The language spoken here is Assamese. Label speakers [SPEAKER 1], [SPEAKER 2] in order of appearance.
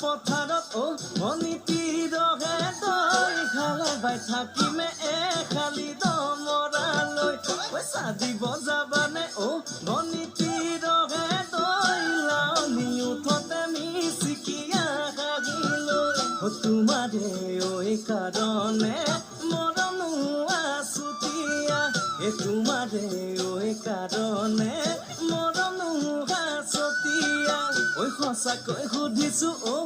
[SPEAKER 1] পথাৰত অ ভনীটি ৰহে দৈ হাল বাই থাকিমে এখালি দমৰালৈ। ঐ চাজিব যাবানে অ ভনীটি ৰহে দৈ লাৱনি উঠতে মিচিকিয়া হাঁহিলৈ। অ তোমাৰে ঐ কাৰণে মৰম আছুতীয়া, এ তোমাৰে ঐ কাৰণে মৰম আছুতীয়া। ঐ সঁচাকৈ সুধিছো অ